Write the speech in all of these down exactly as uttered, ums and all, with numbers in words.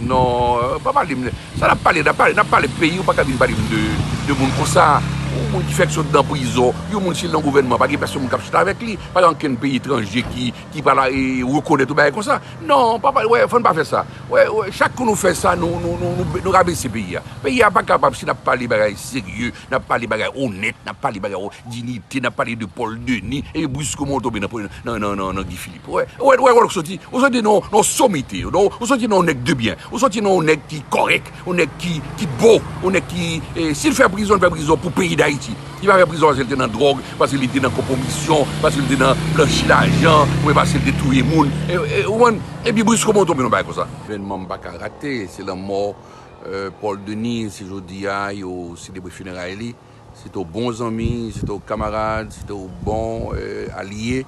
Non, pa pale m de sa. N ap pale, n ap pale, n ap pale peyi, ou pa ka vin pale m de, de moun konsa. Yon moun ki fèk sot nan prizon, yon moun si l nan gouvènman, pa gen pèsonn moun k ap chita avèk li, pa gen okenn peyi etranje ki, ki pral rekonèt yon bagay konsa. Non, pa pale, wè, fò n pa fè sa. Wè, wè, chak kou nou fè sa, nou, nou, nou, nou, nou rabese peyi a. Peyi a pa kapab si n ap pale bagay serye, n ap pale bagay onèt, n ap pale bagay diyite, n ap pale de Paul Denis, epi briskman w tonbe nan, nan, nan, nan, nan Guy Philippe. Wè, wè, wè, wè, w soti, w soti nan, nan somite, non, w soti nan yon nèg de byen, w soti nan yon nèg ki kòrèk, yon nèg ki, ki bon, yon nèg ki, eh, si l fè prizon, l fè prizon pou peyi Dayiti. Li pa fè prizon paske l te nan dwòg, paske li te nan konpwomisyon, paske li te nan blanchi lajan, oubyen paske l te touye moun. E, e, ou konprann? Epi briskman w tonbe nan bagay konsa. Evènman m pa ka rate, se lanmò, eh, Paul Denis, se jodi a, yo selebre fineray li. Se te yon bon zanmi, se te yon kamarad, se te yon bon, eh, alye.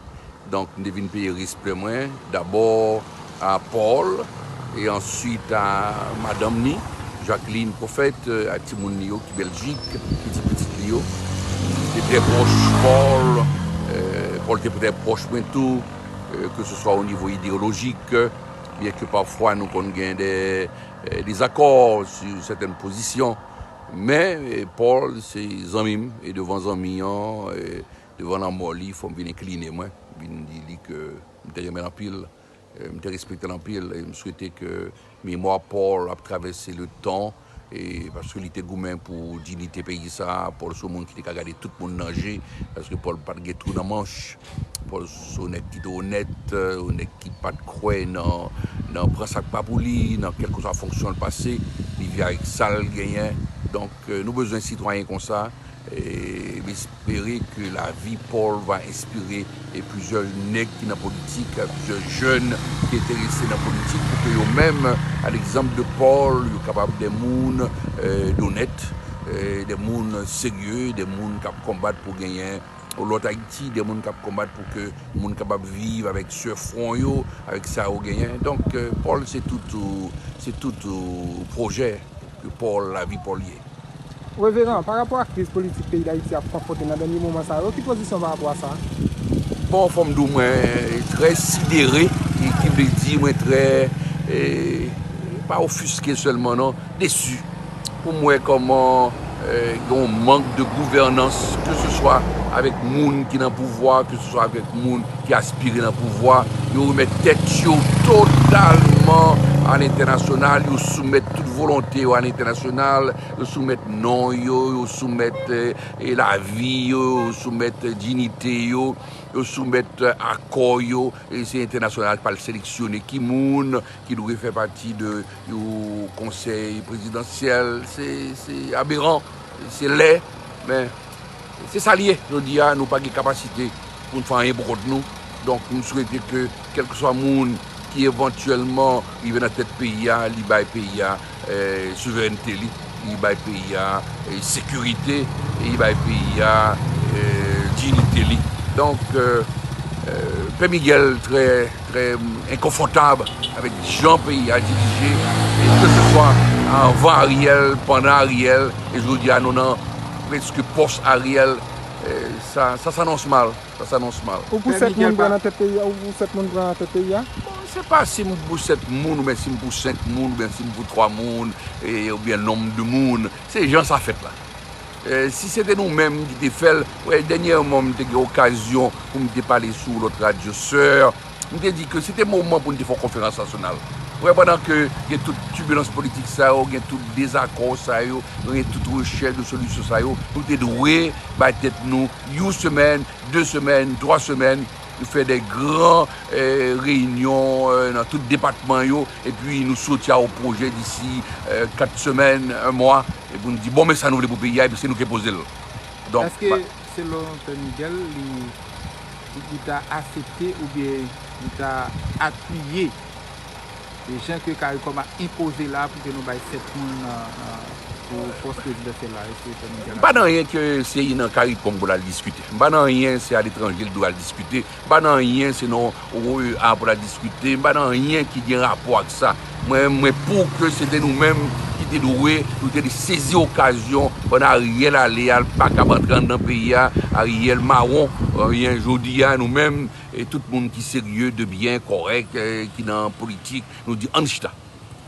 Donk, m te vin peye respè mwen, dabò a Paul, e answit a madanm ni, Jacqueline Prophète, eh, a timoun li yo ki Bèljik, pitit pitit li yo. M te trè pwòch Paul, eh, Paul te trè pwòch mwen tou, eh, ke se swa o nivo ideyolojik, byen ke pafwa nou konn gen de, eh, dezakò sou sètèn pozisyon. Men, eh, Paul se zanmi m, e devan zanmi an, eh, devan lanmò li, fò m vin enkline mwen, vin di li ke m te renmen l anpil, eh, m te respekte l anpil, e m swete ke memwa Paul ap travèse le tan, e paske li te goumen pou diyite peyi sa a, Paul se yon moun ki te ka gade tout moun nan je, paske Paul pa t gen twou nan manch. Paul se yon nèg ki te onèt, yon nèg ki pa t kwè nan, nan pran sa k pa pou li, nan kèlkeswa fonksyon l pase, li viv avèk sa l genyen. Donk, eh, nou bezwen sitwayen konsa, e m espere ke lavi Paul va enspire, e plizyè nèg ki nan politik, plizyè jèn ki enterese nan politik, pou ke yo menm, a legzanp de Paul, yo kapab de moun, eh, donèt, eh, de moun serye, de moun k ap konbat pou genyen yon lòt Ayiti, de moun k ap konbat pou ke moun kapab viv avèk swè fwon yo, avèk sa yo genyen. Donk, eh, Paul se tout, se tout, eh, pwojè ke Paul, lavi Paul ye. Reveran, pa rapò a kriz politik peyi Dayiti ap konfwonte nan dènye moman sa yo, ki pozisyon w pa rapò a sa? Bon, fò m di w, mwen trè sidere, ki, ki vle di mwen trè, eh, pa ofiske sèlman, non, desi. Pou m wè kòman, eh, gen yon mank de gouvènans, ke se swa avèk moun ki nan pouvwa, ke se swa avèk moun ki aspire nan pouvwa. Yo remèt tèt yo totalman a lentènasyonal, yo soumèt tout volonte yo a lentènasyonal, yo soumèt non yo, yo soumèt, eh, lavi yo, yo soumèt diyite yo, yo soumèt akò yo, e se entènasyonal k pral seleksyone ki moun ki dwe fè pati de yon konsèy prezidansyèl. Se, se aberan, se lè, men se sa l ye. Jodi a, nou pa gen kapasite pou n fè anyen pou kont nou. Donk, m swete ke kèlkeswa moun ki evantyèlman rive nan tèt peyi a, li bay peyi a, eh, souverènte li, li bay peyi a, eh, sekirite, e li bay peyi a, eh, diyite li. Donk, eh, eh, Pè Miguel trè, trè enkonfòtab avèk jan peyi a dirije, e ke se swa anvan Ariel, pandan Ariel, e jodi a nou nan prèske pòs Ariel, eh, sa, sa s'annonce mal. Sa s'annonce mal. Ou pou sèt moun pran nan tèt peyi a, ou pou sèt moun pran nan tèt peyi a? Bon, se pa si m pou sèt moun, oubyen si m pou senk moun, oubyen si m pou twa moun, e, oubyen nonm de moun. Se jan sa fèt la. Eh, si se te nou menm ki te fè l, wè, dènyèman, m te gen okazyon pou m te pale sou lòt radyo sè. M te di ke se te moman pou n te fè yon konferans nasyonal. Wè, pandan ke gen tout tibilans politik sa yo, gen tout dezakò sa yo, gen tout rechèch de solisyon sa yo, nou te dwe bay tèt nou yon semèn, de semèn, twa semèn, nou fè de gran, eh, reyinyon, eh, nan tout depatman yo, epi nou soti a yon pwojè disi, eh, kat semèn, yon mwa, epi nou di, bon, men sa nou vle pou peyi a, epi se nou ki poze l. Donk, èske, selon Pè Miguel, li, li, li ta aksepte oubyen li ta apiye e jan ke CARICOM a enpoze la pou ke nou bay sèt moun nan, nan, pou pòs prezidansyèl la, èske Pè Miguel... M pa nan anyen ke se nan CARICOM pou l al diskite. M pa nan anyen se aletranje l dwe al diskite. M pa nan anyen se nan O E A pou l al diskite. M pa nan anyen ki gen rapò ak sa. Mwen, mwen pou ke se te nou menm ki te dwe, nou te dwe sezi okazyon pandan Ariel ale a, l pa kab antre anndan peyi a, Ariel mawon, ebyen, jodi a, nou menm, e tout moun ki serye, de byen, kòrèk, eh, ki nan politik, nou di, ann chita.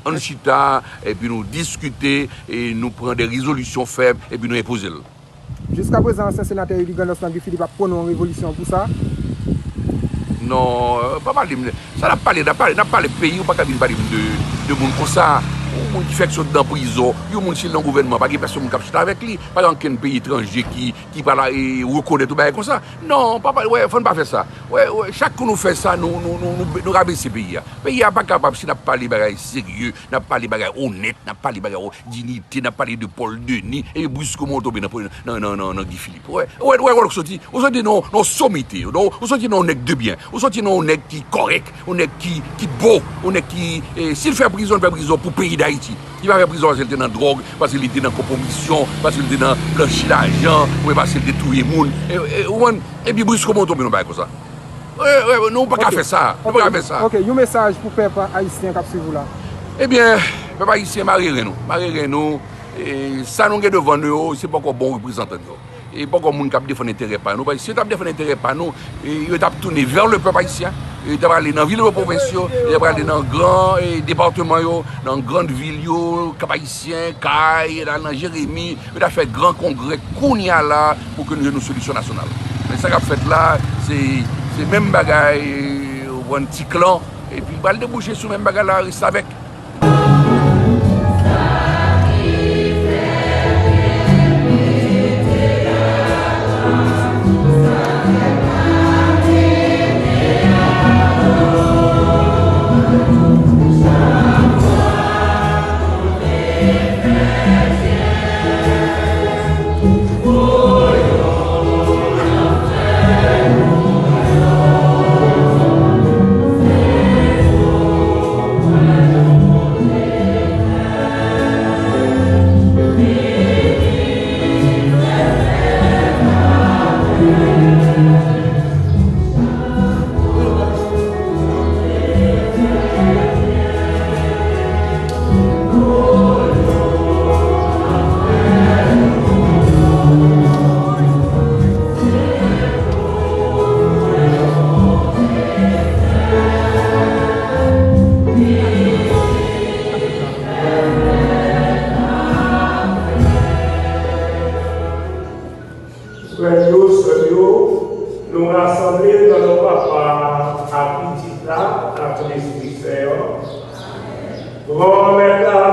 Ann chita, epi nou diskite, e nou pran de rezolisyon fèm, epi nou enpoze l. Jiska prezan, ansyen senatè eli Grandans nan Guy Philippe ap pwone yon revolisyon pou sa. Non, pa pale m de sa. N ap pale, n ap pale, n ap pale peyi, ou pa ka vin pale m de, de moun konsa. Yon moun ki fèk sot nan prizon, yon moun si l nan gouvènman, pa gen pèsonn moun k ap chita avèk li, pa gen ankenn peyi etranje ki, ki pral rekonèt yon bagay konsa. Non, pa pale, wè, fò n pa fè sa. Wè, wè, chak kou nou fè sa, nou, nou, nou, nou, nou rabese peyi a. Peyi a pa kapab si n ap pale bagay serye, n ap pale bagay onèt, n ap pale bagay diyite, n ap pale de Paul Denis, epi briskeman w tonbe nan, nan, nan, nan, nan Guy Philippe. Wè, wè, wè, wè, w soti, w soti nan, nan somite, non, w soti nan yon nèg de byen, w soti nan yon nèg ki kòrèk, yon nèg ki, ki bon, yon nèg ki, e, si l fè prizon, l fè prizon pou peyi Dayiti. Li pa fè prizon paske l te nan dwòg, paske li te nan konpwomisyon, paske li te nan blanchi lajan, oubyen paske li te touye moun. E, e, ou konprann? Epi briskeman w tonbe nan bagay konsa. Wè, wè, nou pa ka fè sa. Nou pa ka fè sa. Ok, yon mesaj pou pèp ayisyen k ap swiv ou la. Ebyen, pèp ayisyen, mare ren nou. Mare ren nou. E, sa nou gen devan nou yo, se poko bon reprezantan nou yo. E poko moun k ap defann enterè pa nou. Paske si yo t ap defann enterè pa nou, e, yo t ap tounen vè le pèp ayisyen. E yo t ap ale nan vil yo, pwovens yo, yo t ap ale nan gran, e, depatman yo, nan gran vil yo, Kap Ayisyen, Kay, nan Jeremi, yo ta fè gran kongrè kounye a la pou ke nou jwenn yon solisyon nasyonal. Men sa k ap fèt la, se, se menm bagay, ou konprann, ti klan, epi pral debouche sou menm bagay la, restavèk. Frè m yo, sè m yo, nou rasanble nan non Papa a, a Pitit la, ak Lespri Sen an. Granmèt la